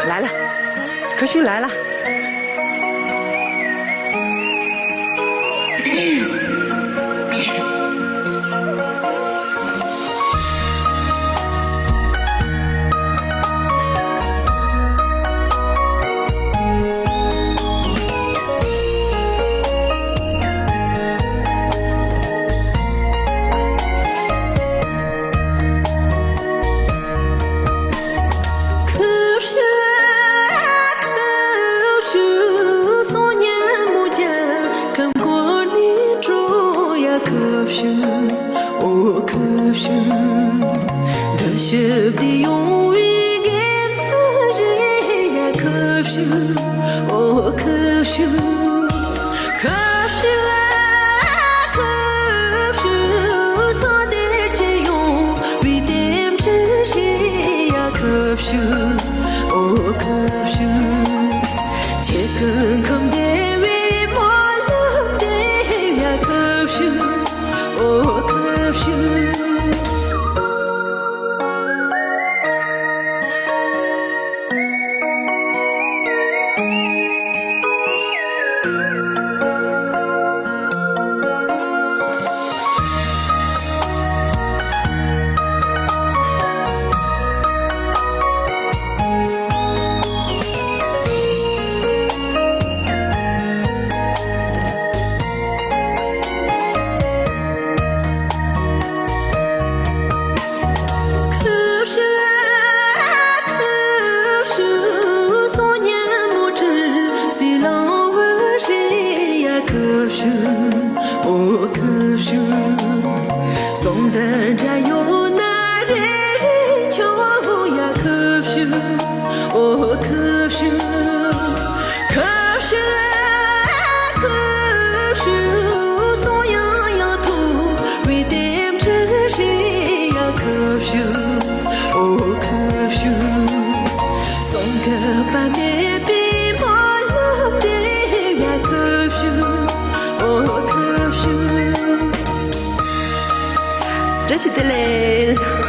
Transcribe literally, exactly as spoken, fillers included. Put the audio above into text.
ལ་ལ། ཁ་ཤུ་ལ་ལ། ཁུ་བྱུག་ཁུ་བྱུག་སོང་ཉིན་མོ་རྒྱ་གམ་གོ་ནས་འགྲོ་ཡ། ཁུ་བྱུག་ཨོ་ཁུ་བྱུག་འདི་ཞིབ་དེ་ཡོང་བའི་དགེ་མཚན་རེད་ཡ། ཁུ་བྱུག་ཨོ་ཁུ་བྱུག་ཁ་ཤུ་ཁ་ཤུ་སོ་དེར་ཅི་ཡོང་བའི་རྟེན་འབྲེལ་ཞིག་ཡ། ཁ་ཤུ་ཨོ་ཁ་ཤུ་ཁྱེད་ཀུན་ཁམས་བདེ་བའི་སྨོན་ལམ་འདེབས་ཡ། ཁ་ཤུ་ཨོ་ཁ་ཤུ། ཁུ་བྱུག་ཁུ་བྱུག་སོང་ཉིན་མོ་དྲི་ཟའི་ལང་བུ་རེད་ཡ། ཁུ་བྱུག་ཨོ་ཁུ་བྱུག་སོང་དར་འདྲ་ཡོད་ན་རེ་རེ་ཆོག་ཡ། ཁུ་བྱུག་ཨོ་ཁུ་བྱུག་ཁ་ཤུ་ཁ་ཤུ་སོང་ཡང་ཡང་ཐུག་བའི་རྟེན་འབྲེལ་རེད་ཡ། ཁ་ཤུ་ཨོ་ཁ་ཤུ་སོང་གི་པ་མེད་པའི་སྨོན་ལམ་འདེབས་ཡ། ཁ་ཤུ་ཨོ་ཁ་ཤུ། བཀྲ་ཤིས་བདེ་ལེགས།